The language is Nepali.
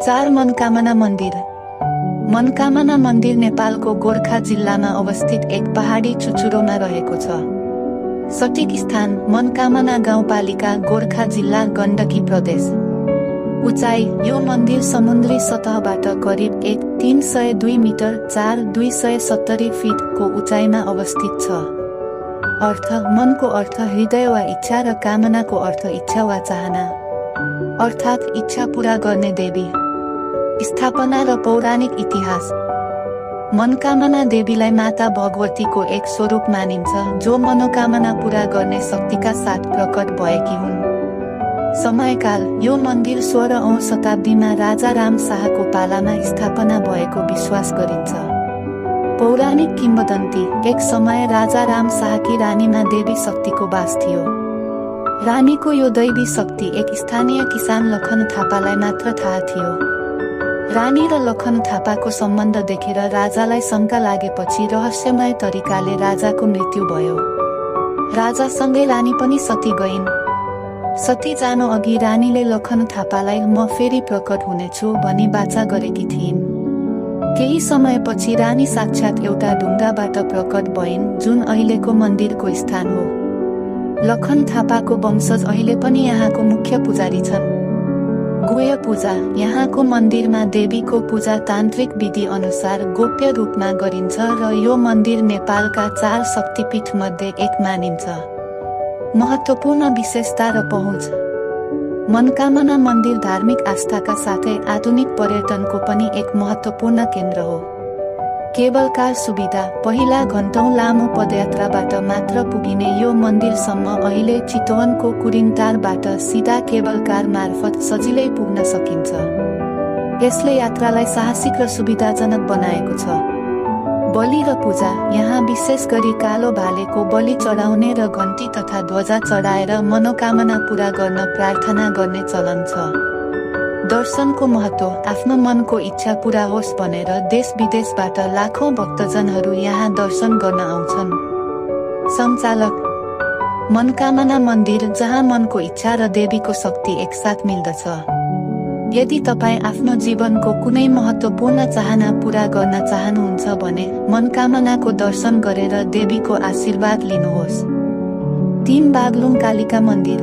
4 मनोकामना मन्दिर। मनोकामना मन्दिर नेपालको गोर्खा जिल्लामा अवस्थित एक पहाडी चुचुरोमा रहेको छ। सटिक स्थान मनोकामना गाउँपालिका, गोर्खा जिल्ला, गण्डकी प्रदेश। उचाइ यो मन्दिर समुद्री सतहबाट करिब 302 मिटर 270 फिट को उचाइमा अवस्थित छ। अर्थ मनको अर्थ हृदय वा इच्छा र कामनाको अर्थ इच्छा वा चाहना, अर्थात् इच्छा पूरा गर्ने देवी। स्थापना र पौराणिक इतिहास। मनोकामना देवीलाई माता भगवतीको एक स्वरूप मानिन्छ, जो मनोकामना पूरा गर्ने शक्तिका साथ प्रकट भएकी हुन्। समयकाल यो मन्दिर 16औं शताब्दीमा राजा राम शाहको पालामा स्थापना भएको विश्वास गरिन्छ। पौराणिक किम्वदन्ती। एक समय राजा राम शाहकी रानीमा देवी शक्तिको वास थियो। रानीको यो दैवी शक्ति एक स्थानीय किसान लखन थापालाई मात्र थाहा थियो। रानी र लखन थापाको सम्बन्ध देखेर राजालाई शङ्का लागेपछि रहस्यमय तरिकाले राजाको मृत्यु भयो। राजासँगै रानी पनि सती गइन्। सती जानु अघि रानीले लखन थापालाई म फेरि प्रकट हुनेछु भनी वाचा गरेकी थिइन्। केही समयपछि रानी साक्षात् एउटा ढुङ्गाबाट प्रकट भइन्, जुन अहिलेको मन्दिरको स्थान हो। लखन थापाको वंशज अहिले पनि यहाँको मुख्य पुजारी छन्। गुह्य पूजा। यहाँको मन्दिरमा देवीको पूजा तान्त्रिक विधि अनुसार गोप्य रूपमा गरिन्छ र यो मन्दिर नेपालका 4 शक्तिपीठ मध्ये एक मानिन्छ। महत्त्वपूर्ण विशेषता र पहुँच। मनोकामना मन्दिर धार्मिक आस्थाका साथै आधुनिक पर्यटनको पनि एक महत्त्वपूर्ण केन्द्र हो। केबल कार सुविधा। पहिला घण्टौं लामो पदयात्राबाट मात्र पुगिने यो मन्दिरसम्म अहिले चितवनको कुरिनटारबाट सिधा केबल कार मार्फत सजिलै पुग्न सकिन्छ। यसले यात्रालाई साहसिक र सुविधाजनक बनाएको छ। बलि र पूजा। यहाँ विशेष गरी कालो भालेको बलि चढाउने र घण्टी तथा ध्वजा चढाएर मनोकामना पूरा गर्न प्रार्थना गर्ने चलन छ। दर्शनको महत्त्व। आफ्नो मनको इच्छा पूरा होस् भनेर देश विदेशबाट लाखौं भक्तजनहरू यहाँ दर्शन गर्न आउँछन्। सञ्चालक। मनोकामना मन्दिर, जहाँ मनको इच्छा र देवीको शक्ति एकसाथ मिल्दछ। यदि तपाईँ आफ्नो जीवनको कुनै महत्त्वपूर्ण चाहना पूरा गर्न चाहनुहुन्छ भने मनोकामनाको दर्शन गरेर देवीको आशीर्वाद लिनुहोस्। 3 बागलुङ कालिका मन्दिर।